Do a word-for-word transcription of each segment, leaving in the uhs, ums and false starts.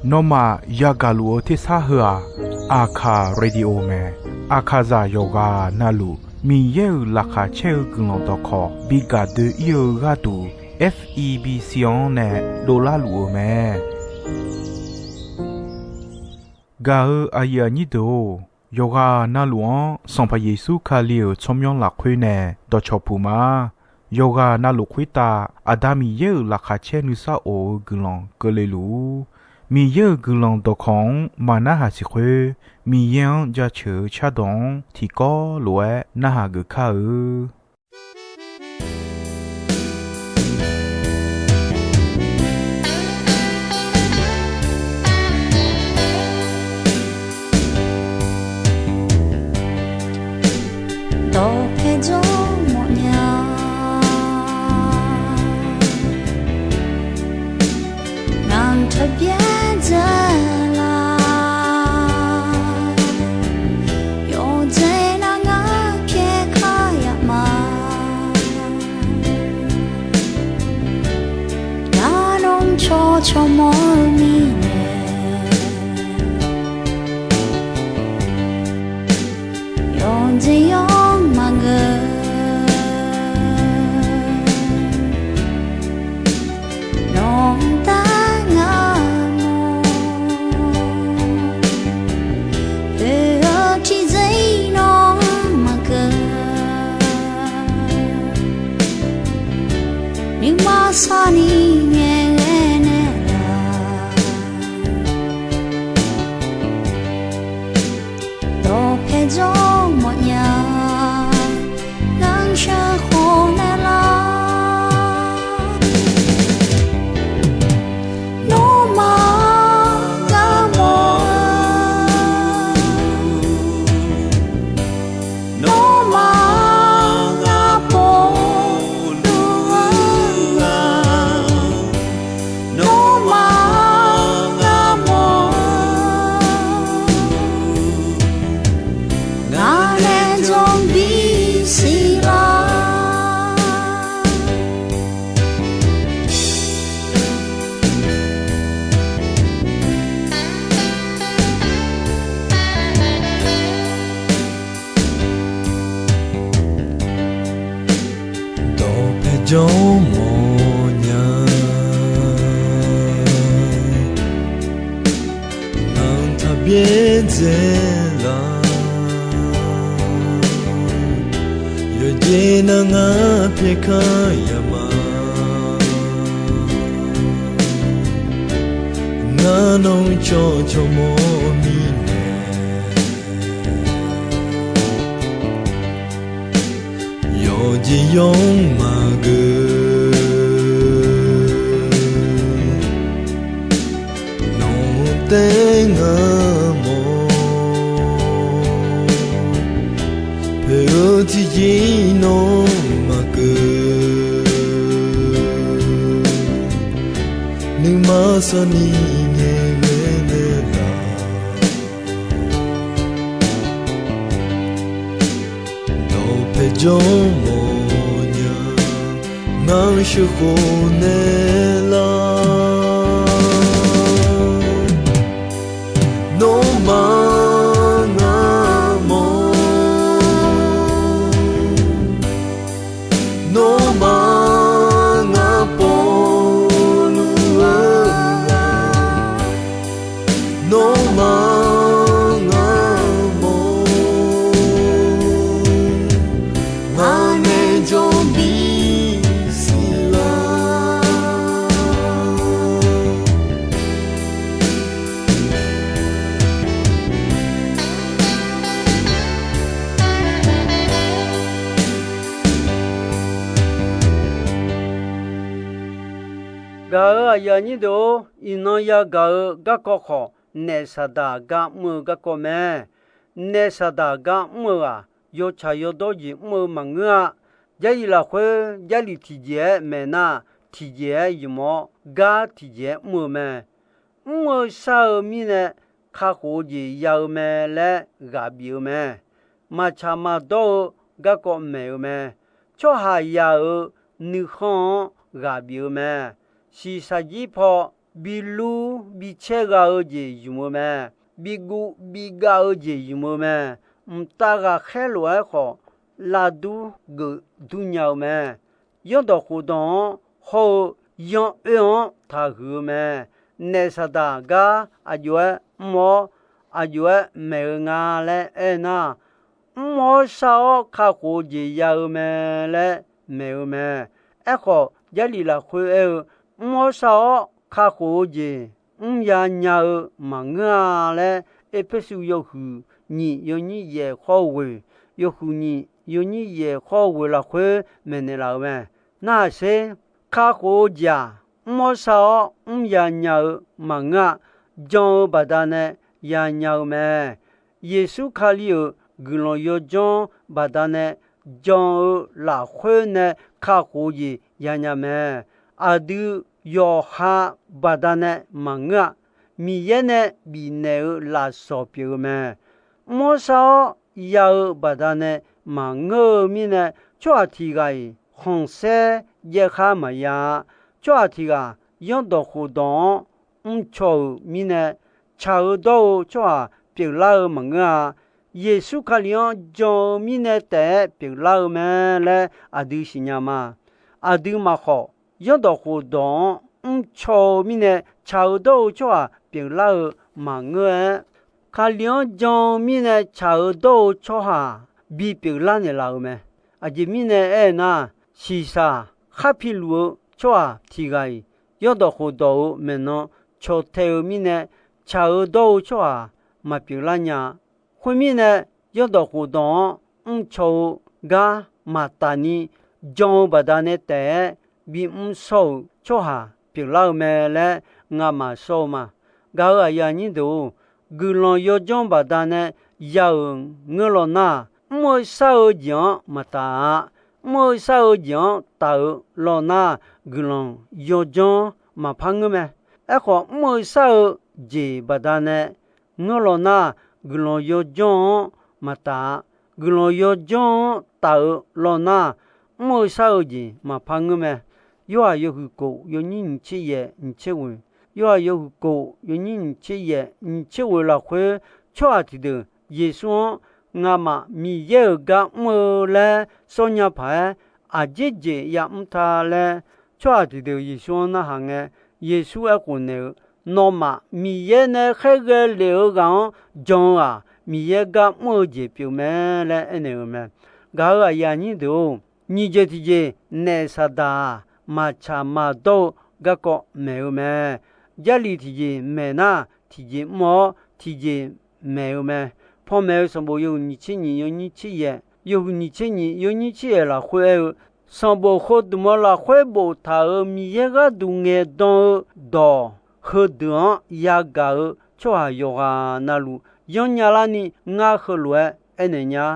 Nawmaf yagaq luf-eu tersar heu-aq, Aqkaq Radio mae. Aqkaqzaq yawqghaq navluf Miqyaer-euq laqkhaq caer-eu guiqlanq dawqkawq bi gaq doe-ir-eu gharduq, F E B C-anr nae dovlar luf-eu mae. Gaq-eu aqyuif aqnyir deuq-or, yawqghaq navluf-anr Sanqpaq Yeqsur Kali-euq tsawrmyanr lafkhoer nae dawqcawq puq ma. Yawqghaq navluf khoertav Aqda Miqyaer-euq laqkhaq caer nuisar of-eu guiqlanq keuvle luf-ur. Miqyaer-euq guiqlanq dawqkawq-anr maqnarhaq siq khoer, Miqyaer-anr jaceuq-eu cardawq-anr tiqkawv lof-aer narhaq geuf kar-eu. Dawqpae jawr mawfnya, ngaq-anr taqbyaer dzae la. Yawqjeq nar ngar pyaeq kar yaf ma. Ngar nawr cawq cawq mawr-eu mirnae, yawqjeq yawr maqngeur. Nawq-anr taef ngar mawr, oe-eu tiqjeq-ir nawr maqkeuv. Nuima sarni ngaeqghae naeqlaf, dawqpae jawr mawfnya, ngar sheuqkhof naeqlaf. Nawmaf ngar mawr-eu, nawmaf ngar pov luf-eu, nawmaf ngar mawr-eu, ngaq nae jawr bisiq lar. Dawqpae jawr mawfnya, ngaq-anr taqbyaer dzae la. Yawqjeq nar ngar pyaeq kar yaf ma. Ngar nawr cawq cawq mawr mirnae, yawqjeq yawr maqgeur. Nawq-anr taef ngar mawr, poeq-eu tiqjeq-ir nawr maqkeuv. Nuima sarni ngaeqghae naeqlaf, dawqpae jawr mawfnya, ngar sheuqkhof naeqlaf. Nawmaf ngar mawr, nawmaf ngar povluf-eu, nawmaf ngar mawr, ngaq nae jawr bisiq lar. Gaq-euq aqyuif aqnyir deuq-or, iqnan yagaq-eu garkawv khawf, naef saqdaq gar mr-eu garkawv mae. Naef saqdaq gar mr-eu ghaq, yawtsaq yawdawr jeq mr-eu maqngeur-a. Jarlif lafkhoer jarlif tiqjeq-aer maeq nar, tiqjeq-aer ymq-awr gar tiqjeq-aer mr-eu mae. Mr-eu shar-eu mirnae kakhof-eu jeq ya-eu mae laer ghaq bif-eu mae. Maqtsaq maqdawr-eu garkawv maeq-eu mae. Tsawrhaqzaq-euq nuikhanr-anr ghaq bif-eu mae. Shiqshaq jir paw bi lur bi caer gha-eu jeq ymq-eu mae. Bi guv bi gav-eu jeq ymq-eu mae. Mqtav ghaqkhaer lof-aer khawf, lavdur geuf dur nya-eu mae. Zanrdawq khofdawq-anr hawr-eu yan oer-anr taqhuiq-eu mae. Naef Saqdaq gar aqjox-aer mr-awr, aqjox-aer maeq-eu nga laer aernar, mr-awr shar-awr kakhof-eu jeq ya-eu mae laer maeq-eu mae. Aerkhawf, Jarlif lafkhoer aer-eu, mr-awr shar-awr kakhof-eu jeq mrya nya-eu maqngeur-a laer, Erpersu yawhuiq nyiq yawnyir yaeq khawr ghoeq, yawhuiq nyiq yawnyir yaeq khawr ghoeq lafkhoer maeqnaeq laf-euq mae. Narhaq sher, kakhof-eu jeq-aq, mr-awr shar-awr mrya nya-eu maqngeur-a. Jan-eu baqdanae ya nya-eu mae. Yeqsur Kali-euq guiqlanq yawdzanr baqdanae jan-eu lafkhoer nae kakhof-eu jeq ya nya mae. Aqdui yawqha baqdanae maqngeur-a. Miqyaer nae bifnaeq-eu lafsawq pyeuf-eu mae. Mr-awr shar-awr ya-eu baqdanae maqngeur-eu mirnae, tsawrhaq tiq ghaq-iq khanqsaer jaev khar maqya-a. Tsawrhaq tiq ghaq zanrdawq khofdawq-anr mrcaw-euq mirnae, tsaq-eu dawr-eu tsawrhaq pyeuflar-eu maqngeur-a. Yeqsur Kali-anr jan-eu mirnae taef-aer pyeuflar-eu mae laer aqdui siqnya ma. Aqdui maqkhawf, zanrdawq khofdawq-anr mrcaw-eu mirnae tsaq-eu dawr-eu tsawrhaq pyeuflar-eu maqngeur-aer, Kali-anr jan-eu mirnae tsaq-eu dawr-eu tsawrhaq bipyeuf lar naeqlaf-euq mae. Aqjeq mirnae aernar, shiqshaq khar piluf-eu tsawrhaq tiq ghaq-iq zanrdawq khofdawq-euq maeqnan caw tae-eu mirnae, tsaq-eu dawr-eu tsawrhaq maqpyeuf lar nya-a. Khoermirnae, zanrdawq khofdawq-anr mrcaw-eu gar maqtaf ni jan-eu baqdanae taef-aer bimr shawr-euq tsawrhaq pyeuflar-eu mae laer ngamaf shawr-eu ma. Gaq-euq aqyuif aqnyir deuq-or, guiqlanq yawdzanr baqdanae ya-euq ngeur law nar, mr-eu shar-eu jeq-anr maqtaf-a. Mr-eu shar-eu jeq-anr taf-eu law nar, guiqlanq yawdzanr maqpar ngeur mae. Aerkhawf, mr-eu shar-eu jeq baqdanae ngeur law nar, guiqlanq yawdzanr-anr maqtaf-a. Guiqlanq yawdzanr-anr taf-eu law nar, mr-eu shar-eu jeq maqpar ngeur mae. Yorhaq yawhuiq kof yawnyir nyiq tser yaef nyiq tser ghoeq, Yorhaq yawhuiq kof yawnyir nyiq tser yaef nyiq tser ghoeq lafkhoer, tsawrhaq tiqdeuq Yeqsur-anr ngamaf Miqyaer-euq gar mr-eu laer sawr nya paq-aer, aqjeq jeq yamr ta laer tsawrhaq tiqdeuq Yeqsur-anr narhaq ngae, Yeqsur aerkhof naeq-eu, nawmaf Miqyaer nae khaerghae lef-eu ghaq-anr jan-eu-aq, Miqyaer gar mr-eu jeq pyeuf mae laer aernaeq-euq mae. Gaq-euq aqyuif aqnyir deuq-or, nyiq jeq tiqjeq naef Saqdaq-aq, maqtsaq maqdawr-eu garkawv maeq-eu mae. Jarlif tiqjeq maeq nar, tiqjeq mr-awr tiqjeq maeq-eu mae. Panmaeq-eu sanqbof yawhuiq nyiq tser nyiq yawnyir tser yaef, yawhuiq nyiq tser nyiq yawnyir tser yaef lafkhoer aer-eu, sanqbof heudmq-eu lafkhoer boftaq-euq Miqyaer gharduq ngaeqdan-eu dawq heudeuq-anr yagaq-eu tsawrhaq yawqghaq navluf yanrnya larni ngar heulof-aer aernaeq nya.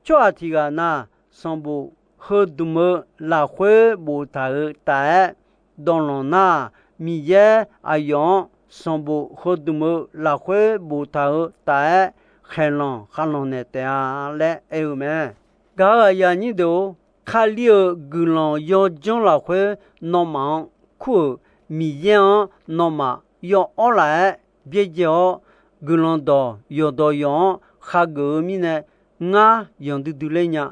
Tsawrhaq tiq ghaq na, sanqbof heudmq-eu lafkhoer boftaq-euq taf-aer dawvlanq nar, Miqyaer aqyawf-anr sanqbof heudmq-eu lafkhoer boftaq-euq taf-aer khaeqlanq khavlanq naeq taef-a laer aer-eu mae. Gaq-euq aqyuif aqnyir deuq-or, Kali-euq guiqlanq yawdzanr lafkhoer nawmaf-anr kur-euq Miqyaer-anr nawmaf yaw'awr laf-aer byaerdzae-awr, guiqlanq dawq yawqdawq yawq-anr khageuf-eu mirnae, ngar yanqdui dui ler nya.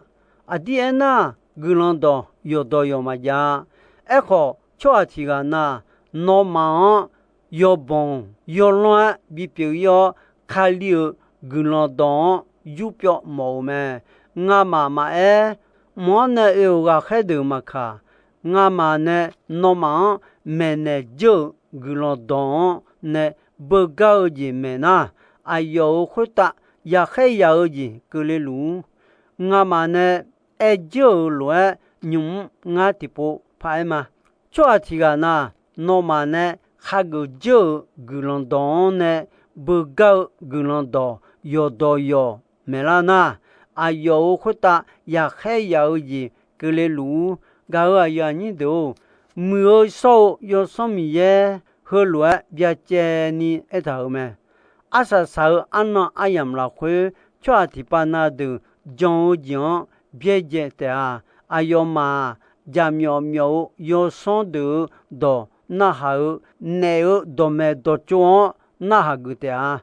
Aqdir aernar, guiqlanq dawq yawqdawq yawq maqjav-a. Aerkhawf, tsawrhaq tiq ghaq na, nawmaf-anr yawbanq yawlanr-aer bipyeuf ir-awr, Kali-euq guiqlanq dawq-anr yurpyawv mawf-euq mae. Ngamaf maqaer, mq-anr nae oe-euq ghaqkhaer deuq maqkaq, ngamaf nae nawmaf-anr maeqnaeq dzeur-euq guiqlanq dawq-anr nae beugar-eu jeq maeq nar, aqyawf-euq khoertav yaqkhaer yaq-eu jeq keuvle luf-ur. Ngamaf nae aer dzeur-euq lof-aer nymq-mr ngar tiqpov paq-aer ma. Tsawrhaq tiq ghaq na, nawmaf nae khageuf dzeur-euq guiqlanq dawq-anr nae beugar-eu guiqlanq dawq yawqdawq yawq maeqlar nar, aqyawf-euq khoertav yaqkhaer yaq-eu jeq keuvle luf-ur. Gaq-euq aqyuif aqnyir deuq-or, muiq-eu shawr-eu Yawsanr Miqyaer heulof-aer byacaevni aertaq-euq mae. Arsaq saq-eu arnan aryamq lafkhoer, tsawrhaq tiqpav na deuq jan-eu jeq-anr byaerdzae taef-a. Aqyawfmaf-aq, jaqmyawf myawf-eu yawsanr deuq-eu dawq narhaq-eu, naef-eu dawqmaeq dawqtsov-anr narhaq geuf taef-a.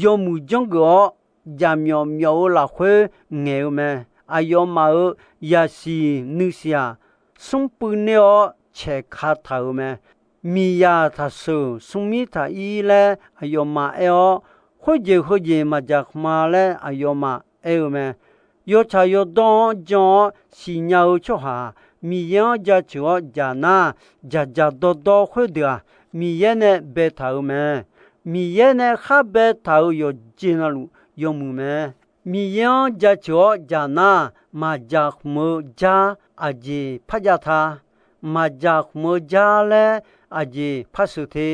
Yawmuiq janrgeuf-awr, jaqmyawf myawf-eu lafkhoer ngaeq-eu mae. Aqyawfmaf-euq yaqsiq nuisiq-aq, smrpuiv ner-awr caeqka taq-euq mae. Miqzaq taqsheuq smrmir taq-ir laer aqyawfmaf aer-awr, khoerjeq heujeq maqdzaq khmq-a laer aqyawfmaf aer-eu mae. Yawtsaq yawdawr-anr jan-awr siqnya-eu tsawrhaq-aq, Miqyaer-anr jaceuq-awr dzaq nar, dzaqdzaq dawrdawr khoerdeuq-aq, Miqyaer nae baetaq-euq mae. Miqyaer nae khar baetaq-euq yawqjeq navluf yawmuiq mae. Miqyaer-anr jaceuq-awr dzaq nar, maqdzaq khmq-eu jar aqjeq par jav ta. Maqdzaq khmq-eu jar laer aqjeq par sheuq te.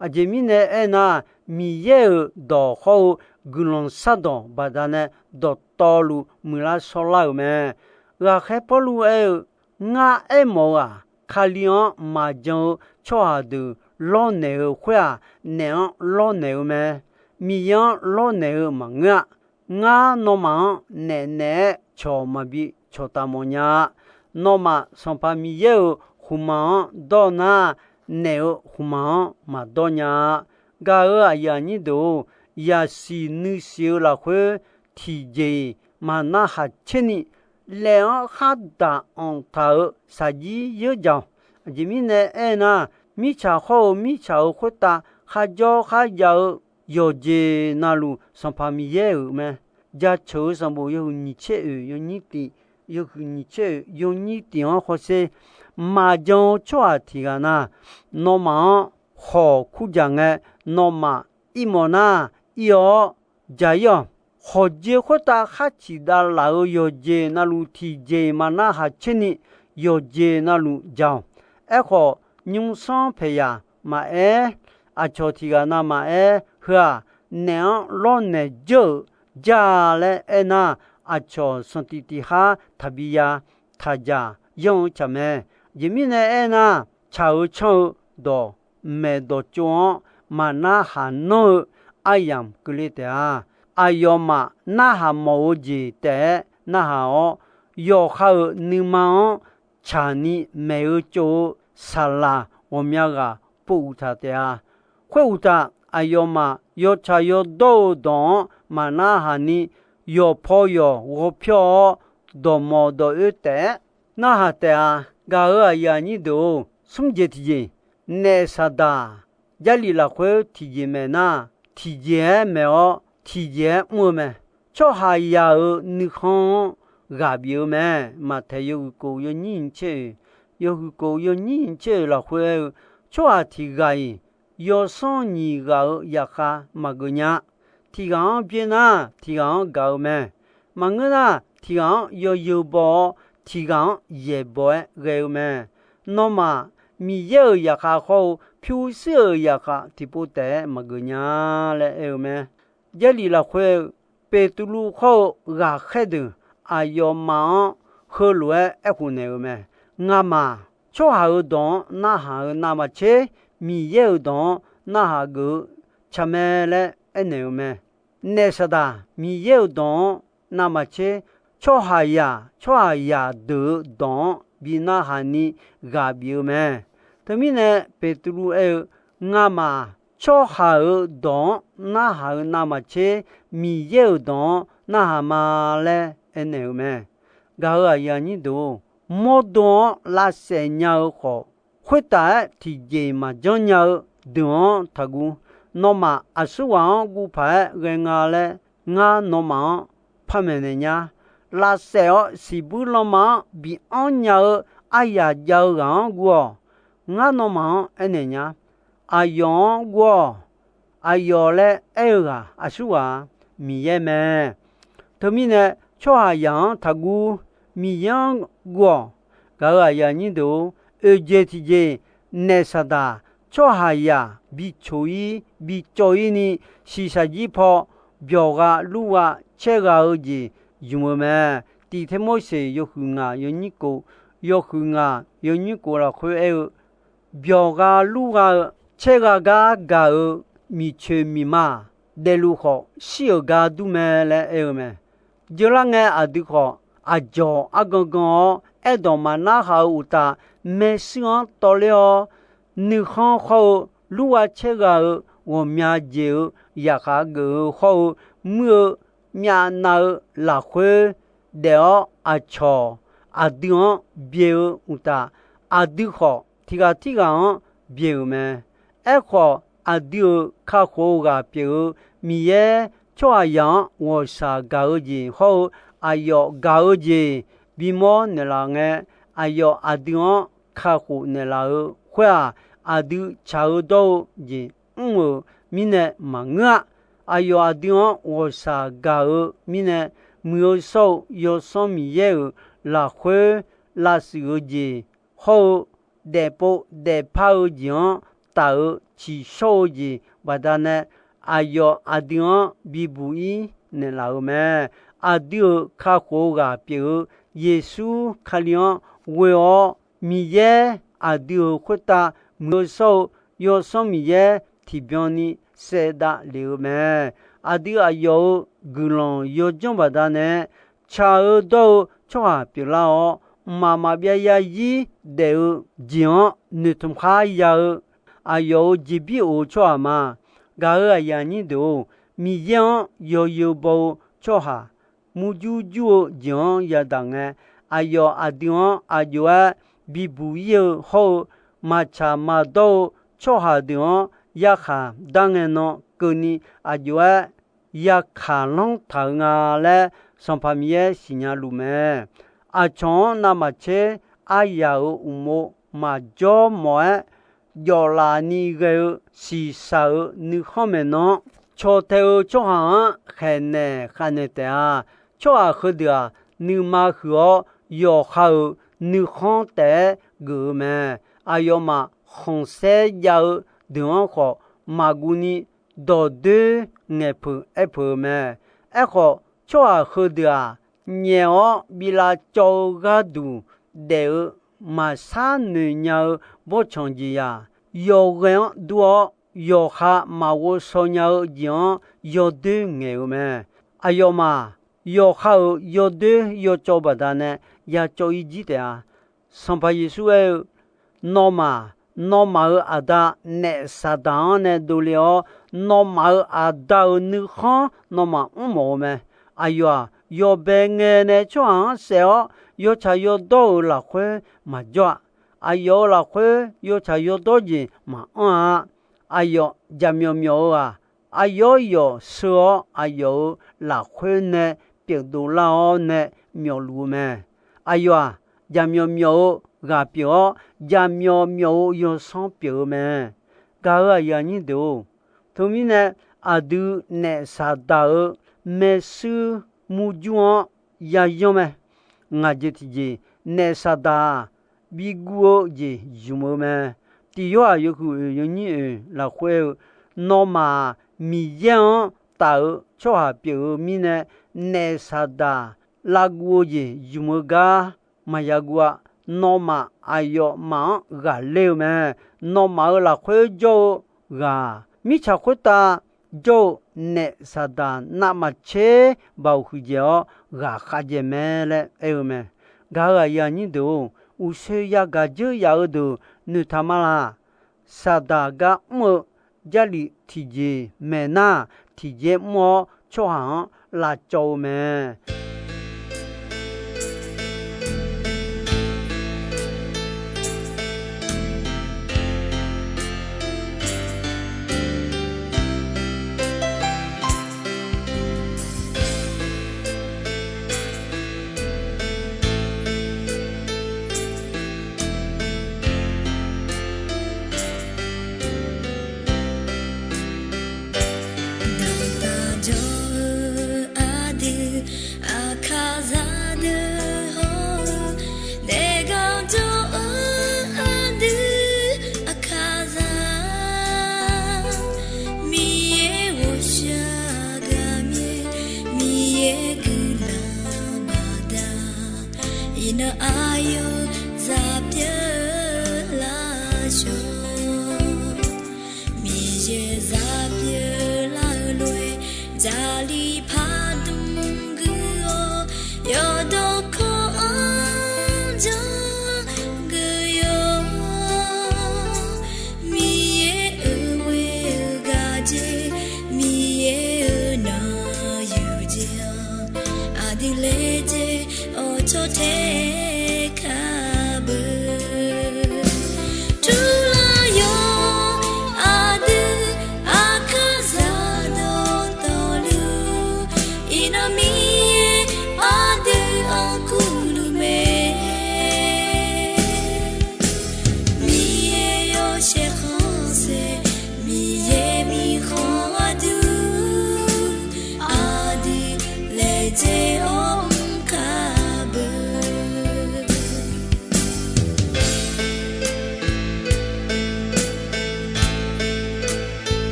Aqjeq mirnae aernar, Miqyaer-euq dawq hawr-eu guiqlanq shardawq baqdanae dawqtawvluf muiqlar shawrlar-euq mae. Ghaqkhaer Pawrluv aer-eu, Ngar aermawf-eu-aq, Kali-anr maqjan-eu tsawrhaq deuq lawrnaeq-eu khoer-aq, naef-anr lawrnaeq-eu mae. Miqyaer-anr lawrnaeq-eu maqngeur-a. Ngar nawmaf-anr naef naeq-aer cawq maqbi cawqtaf mawf nya-a. Nawmaf Sanqpaq Miqyaer-euq khmqmaq-anr dawr nar, naef-euq khmqmaq-anr maqdawr nya-a. Gaq-euq aqyuif aqnyir deuq-or, yaqsiq nuisiq-eu lafkhoer tiqjeq-iq maqnarhaq tserni, laef-anr khar daq anq taq-euq shaqjir yeur jaq-awq. Aqjeq mirnae aernar, mirtsaq hawr-eu mirtsaq-euq khoertav kharjawr kharjav-eu yawqjeq navluf Sanqpaq Miqyaer-euq mae. Jaceuq-eu sanqbof yawhuiq nyiq tser oeq yawnyir tiq, yawhuiq nyiq tser oeq yawnyir tiq-anr hawsher. Maqjan-eu tsawrhaq tiq ghaq na, nawmaf-anr khawq kurjaq ngae, nawmaf irmawf nar, ir-awr jaq-ir-awq. Khawqjeq khoertav khar ciq dav laf-euq yawqjeq navluf tiqjeq-iq maqnarhaq tserni, yawqjeq navluf jaq-awq. Aerkhawf, nymrsanr paeqyaq maqaer, aqcawq tiq ghaq na maqaer, heu-aq, naef-anr lawrnaeq jeur-euq jar-a laer aernar, aqcawq sanqtiq tiq har taqbi ya, taqjaq yanr-eu tsaq mae. Aqjeq mirnae aernar, tsaq-eu canr-eu dawq maeqdawq tsov-anr maqnarhaq nanr-eu aryamq keuvle taef-a. Aqyawfmaf narhaq mawf-eu jeq taef-aer narhaq-awr, yawqha-euq nuima-anr tsaqni maeq-eu tsov-eu saqlaq ghawqmya ghaq pov uqtaq taef-a. Khoeruqtaf, aqyawfmaf yawtsaq yawdawr-eu dawq-anr maqnarhaq ni, yawqpaw yawq ghawpyawr-awr, dawqmawq dawq oer taef-aer narhaq taef-a. Gaq-euq aqyuif aqnyir deuq-or, smr jeq tiqjeq, naef Saqdaq Jarlif lafkhoer tiqjeq maeq nar, tiqjeq-aer maeq-awr tiqjeq-aer mr-eu mae. Tsawrhaqzaq-euq nuikhanr-anr ghaq bif-eu mae. Maqtaeq yawhuiq kof yawnyir nyiq tser oeq, yawhuiq kof yawnyir nyiq tser oeq lafkhoer aer-eu, tsawrhaq tiq ghaq-iq yawsanr nyiq ghaq-euq zaqkhav maqgeuf nya. Tiq ghaq-anr byaer nar, tiq ghaq-anr gaq-eu mae. Maqngeur nar, tiq ghaq-anr yawzeu baw-awr, tiq ghaq-anr yaeqbawq-aer ghae-eu mae. Nawmaf, Miqyaer-euq zaqkhav khawr-eu pyurshuir-euq zaqkhav tiqpov taef-aer maqgeuf nya laer aer-eu mae. Jarlif lafkhoer-eu Beqtuvluv khawr-eu ghaqkhaer deuq aqyawfmaf-anr heulof-aer aerkhof naeq-euq mae. Ngamaf, tsawrhaq-euq dawq-anr narhaq-eu navmaqtser, Miqyaer-euq dawq-anr narhaq geuf-eu tsaq mae laer aernaeq-euq mae. Naef Saqdaq Miqyaer-euq dawq-anr navmaqtser, tsawrhaqzaq tsawrhaqzaq deuq-euq dawq-anr bi narhaq ni ghaq bif-eu mae. Teumirnae Beqtuvluv aer-eu, Ngamaf, tsawrhaq-euq dawq-anr narhaq-eu navmaqtser, Miqyaer-euq dawq-anr narhaq ma laer aernaeq-euq mae. Gaq-euq aqyuif aqnyir deuq-or, mawrdo-anr lavsaef nya-eu khawf, khoertav-aer tiqjeq maqjanr nya-eu deuq-anr taqguv. Nawmaf aqsurghaq-anr guv paq-aer ghae nga laer, ngar nawmaf-anr par maeqnaeq nya. Lavsaef-awr siqbuir lanma-anr bi anr nya-eu aryaq jav-eu ghaq-anr guv-awq. Ngar nawmaf-anr aernaeq nya. Aqyawf-anr guv-awq. Aqyawf laer aer-eu ghaq aqsurghaq-a, Miqyaer mae. Teumirnae, tsawrhaqzaq-anr taqguv, Miqyaer-anr guv-awq. Gaq-euq aqyuif aqnyir deuq-or, oeqjeq tiqjeq, naef Saqdaq tsawrhaqzaq bi coq-ir bi cawv-ir ni, shiqshaq jir paw byawq gha lur gha caer gha-eu jeq ymq-eu mae. Tiq Termorseq yawhuiq ngaq yawnyir kof, yawhuiq ngaq yawnyir kof lafkhoer aer-eu, byawq gha lur gha-eu caer gha gar gaq-euq miqcoeq miqma daefluf khawf, shir-euq gar dur mae laer aer-eu mae. Jeurlar ngae aqdui khawf, aqdzawq argan gan-awr, aerdawq maqnarhaq-eu uqtaf, maershuir-anr tawvler-awr, nuikhanr hawr-eu, lurghav caergha-eu ghawqmya jeq-euq zaqkhav geuf-eu hawr-eu, muir-eu myavnav-eu lafkhoer daef-awr, aqcawq aqdui-anr byae-eu uqtaf, aqdui khawf tiqghaq tirghaq-anr byae-euq mae. Aerkhawf, aqdui-euq kakhof-eu ghaq pyeuf-eu Miqyaer, tsawrhaqzaq-anr ghawqshaq gaq-eu jeq hawr-eu, aqyawf gaq-eu jeq bimawr naeqlaf ngae, aqyawf aqdui-anr kakhof naeqlaf-eu khoer-aq, aqdui tsaq-eu dawr-eu jeq mr-euq mirnae maqngeur-a. Aqyawf aqdui-anr ghawqshaq gaq-eu mirnae, muiq-eu shawr-eu Yawsanr Miqyaer-euq lafkhoer lavshuif-eu jeq hawr-eu, daefpov daefpar-eu jeq-anr taf-eu tsiqshawr-eu jeq baqdanae, aqyawf aqdui-anr bibuq-ir naeqlaf-euq mae. Aqdui-euq kakhof-eu ghaq pyeuf-eu Yeqsur Kali-anr ghoe-awr, Miqyaer aqdui-euq khoertav muiq-eu shawr-eu Yawsanr Miqyaer tiqbyan ni saevdav lef-eu mae. Aqdui aqyawf-euq guiqlanq yawdzanr baqdanae, tsaq-eu dawr-eu tsawrhaq pyeuflar-awr, mqmaq maqbyav zarzir daef-eu jeq-anr noeqtmq khar ya-eu aqyawf-euq jeqbir of-eu tsawrhaq ma. Gaq-euq aqyuif aqnyir deuq-or, Miqyaer-anr yawzeu baw-eu tsawrhaq murjur jur-eu jeq-anr yadaq ngae, aqyawf aqdui-anr aq jov-aer bibuq-ir-eu hawr-eu, maqtsaq maqdawr-eu tsawrhaq deuq-anr yarkhaq dar ngae nan keuvni aq jov-aer yakaq lanr taq-eu nga laer Sanqpaq Miqyaer siqnya luf mae. Aqcawq-anr navmaqtser aryaq-euq uqmov maqjawr mawf-aer, jawflaf ni ghae-eu shiqshaq-euq nuikhanr maeqnan-anr caw tae-eu tsawrhaq-anr khaeqnaeq khavnaeq taef-a. Tsawrhaq heudeuq-aq, nuima huiq-awr yawqha-euq nuikhanr taef-aer geuf-eu mae. Aqyawfmaf khanqsaer jav-eu deuq-anr khawf maqguv ni dawqdoer ngaeqpeuq aerpeuq-eu mae. Aerkhawf, tsawrhaq heudeuq-aq, nyaef-awr bi lavcawv-eu gharduq daef-eu maqshar noeq nya-eu bawrtsanq jeq-aq, yawghae-anr dur-awr yawqha maqghov shaw nya-eu jeq-anr yawdoer ngaeq-eu mae. Aqyawfmaf yawqha-euq yawdoer yawcawv baqdanae yacawv-ir jir taef-a. Sanqpaq Yeqsur aer-eu, Nawmaf, nawmaf-euq aqda naef Saqdaq-anr nae dovle-awr, nawmaf-euq aqda-euq nuikhanr nawmaf mrmawf-eu mae. Aqyawf-aq, yawbae ngae nae tsawrhaq-anr saef-awr, yawtsaq yawdawr-euq lafkhoer maqjawr-a. Aqyawf-euq lafkhoer yawtsaq yawdawr jeq maqanr-a. Aqyawf jaqmyawf myawf-eu-aq, aqyawf yawf sheu-awr aqyawf-euq lafkhoer nae pyeufdov lar-awr nae myawfluf-eu mae. Aqyawf-aq, jaqmyawf myawf-eu ghaq pyeuf-awr, jaqmyawf myawf-eu yawsanr pyeuf-eu mae. Gaq-euq aqyuif aqnyir deuq-or, teumirnae aqdui naef Saqdaq-euq maershuir murjur-anr yayanr mae. Ngaq jeq tiqjeq, naef Saqdaq-aq, bi guv-eu jeq zmq-eu mae. Tiq Yorhaq yawhuiq oeq yawnyir oeq lafkhoer-eu, Nawmaf-aq, Miqyaer-anr taf-eu tsawrhaq pyeuf-eu mirnae, naef Saqdaq lavguv-eu jeq zmq-eu gar maqya guv-a. Nawmaf aqyawfmaf-anr ghaqler-eu mae. Nawmaf-euq lafkhoer jawr-eu ghaq, mirtsaq khoertav jawr-eu naef Saqdaq navmaqtser baoq huiqdzaeq-awr ghaqkhav dzaeq mae laer aer-eu mae. Gaq-euq aqyuif aqnyir deuq-or, uqshoe yagaq dzeur yaf-eu deuq noeqtaq ma laq. Saqdaq gar mr-eu Jarlif tiqjeq maeqnar, tiqjeq mr-awr tsawrhaq-anr lavcawv-eu mae. Dawqtawvjawr-eu aqdui,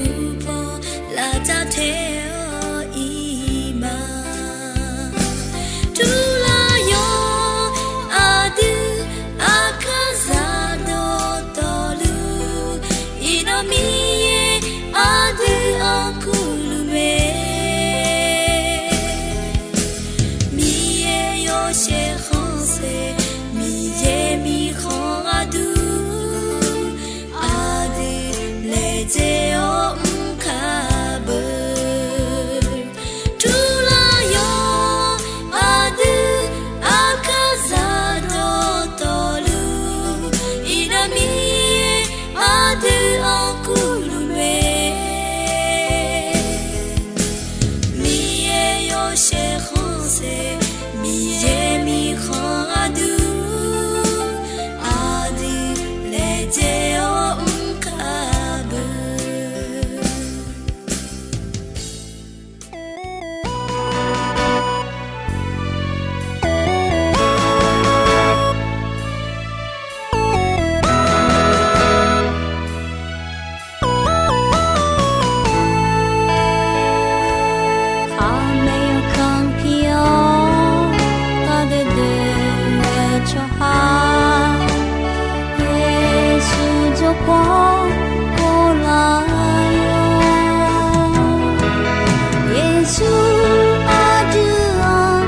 Uvlanr lavdzaq tae-awr iqma, turlar yawr aqdui aqkar zaq dawqtawvluf, iqnan Miqyaer aqdui-anr kurluf mae. Miqyaer yawshaef khanqsaer, Miqyaer mirkhanq gharduq, aqdui laejae-awr mr kar beu. Turlar yawr aqdui aqkar zaq dawqtawvluf, iqnan Miqyaer aqdui-anr kurluf mae. Miqyaer yawshaef khanqsaer, Miqyaer mirkhanq gharduq, aqdui laejae-awr mr kar beu. Khaqmae yawkanr pir-awr, gharduq deuq-eu tsawrhaq, Yeqsur jawrpaw ghoflar-awr, Yeqsur aqdui-anr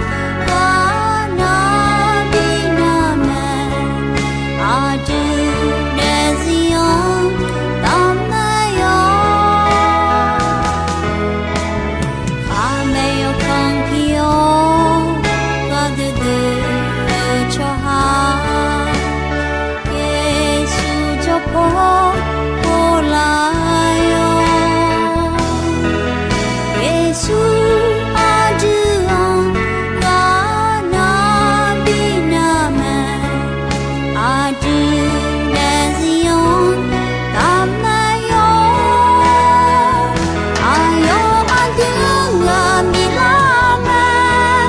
ghaq nar bi nar mae, aqdui daefzir-anr taf mae-awr. Khaqmae yawkanr pir-awr, gharduq deuq-eu tsawrhaq, Yeqsur jawrpaw ghoflar-awr, Yeqsur aqdui-anr ghaq nar bi nar mae, aqdui daefzir-anr taf mae-awr. Aqyawf aqdui-anr ghaq miqlar mae,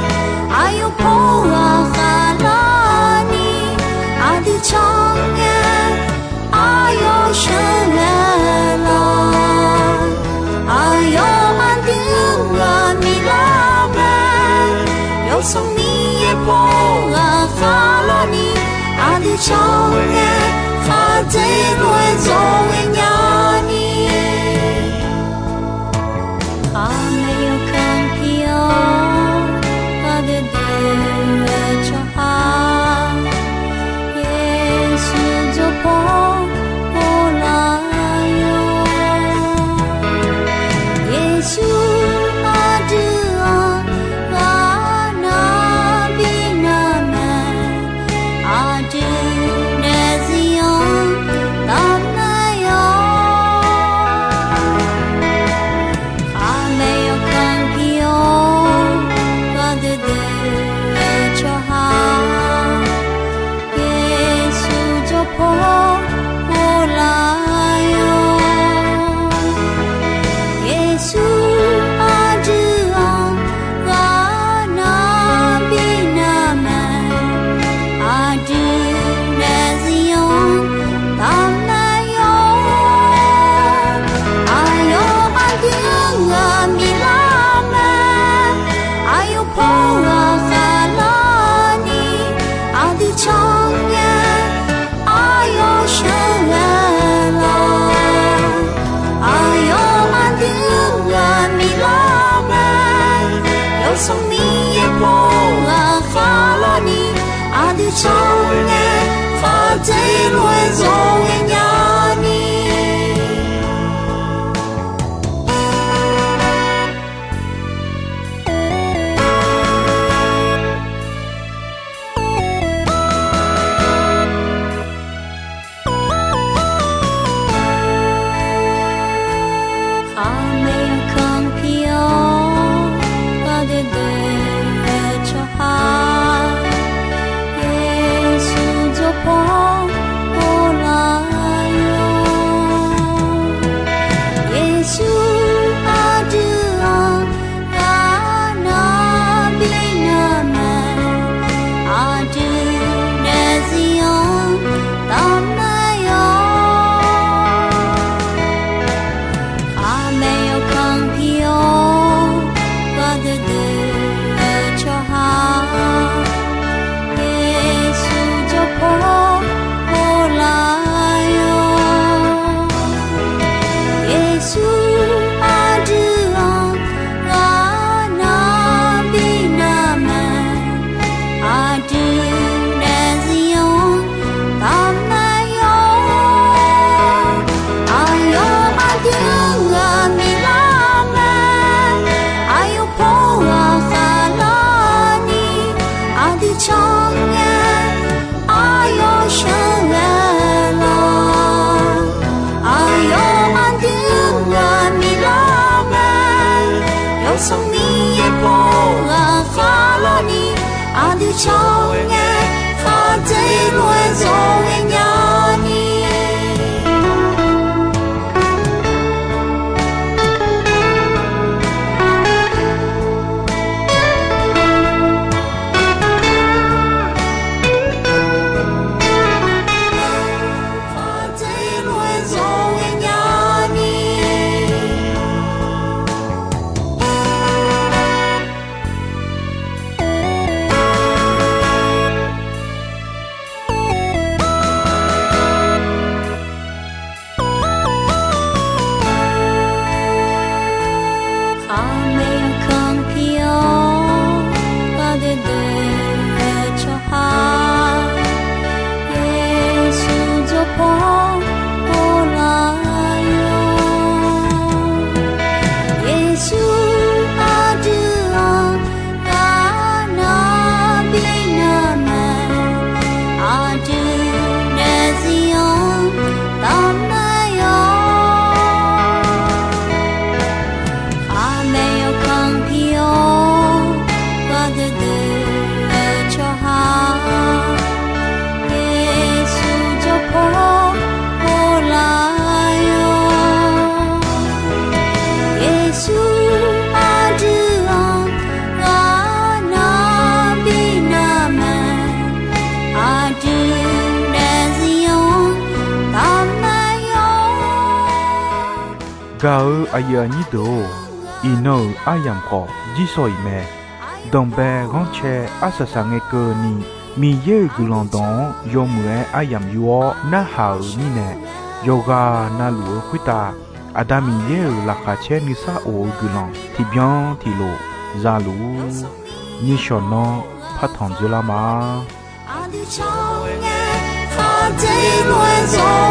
aqyawf paw ghaq khaqlarni aqdui can ngae, aqyawf sheuqghae lawq. Aqyawf aqdui-anr ghaq miqlar mae, Yawsanr Miqyaer paw ghaq khaqlarni aqdui can ngae, khaqdzeq lof-aer dzawr ghaenya ni. Khaqmae yawkanr pir-awr, gharduq deuq-eu tsawrhaq, Yeqsur jawrpaw ghoflar-awr, Yeqsur aqdui-anr ghaq nar bi nar mae, aqdui daefzir-anr taf mae-awr. Khaqmae yawkanr pir-awr, gharduq deuq-eu tsawrhaq, Yeqsur jawrpaw ghoflar-awr, Yeqsur aqdui-anr ghaq nar bi nar mae, aqdui daefzir-anr taf mae-awr. Aqyawf aqdui-anr ghaq miqlar mae, aqyawf paw ghaq khaqlarni aqdui can ngae, aqyawf sheuqghae lawq. Aqyawf aqdui-anr ghaq miqlar mae, Yawsanr Miqyaer paw ghaq khaqlarni aqdui can ngae, khaqdzeq lof-aer dzawr ghaenya ni. Khaqmae yawkanr pir-awr, gharduq deuq-eu tsawrhaq, Yeqsur jawrpaw ghoflar-awr, Yeqsur aqdui-anr ghaq nar bi nar mae, aqdui daefzir-anr taf mae-awr. Sanqpaq Miqyaer paw ghaqkhaer lawrni, aqdui cawq-eu ngae, khardaer lof-aer zawr ghaenya ni. Khaqmae yawkanr pir-awr, gharduidui-eu tsawrhaq, Yeqsur jawrpaw ghoflar-awr. Yeqsur aqdui-anr ghaqnav bi navmae, aqdui daefzir-anr tavmae-awr. Khaqmae yawkanr pir-awr, gharduidui-eu tsawrhaq, Yeqsur jawrpaw ghoflar-awr. Yeqsur aqdui-anr ghaqnav bi navmae, aqdui daefzir-anr tavmae-awr. Gaq-eu aqyuif aqnyir deuq-or, iqnan-euq aryamq khawf jirsawq iq mae. Danqbae ghanrcae arsaq saq ngae keuvni, Miqyaer-euq guiqlanq dawq-anr yawmuiq-aer aryamq yur-awr narhaq-euq mirnae, yawqghaq navluf-eu khoertav Aqda Miqyaer-euq laqkhaq caer nuisar of-eu guiqlanq tiqbyan tiqlof zaluf-ur. Nishawq nanr partanq dzoerlar ma. Aqdui cawq-eu ngae, khardaer lof-aer zawr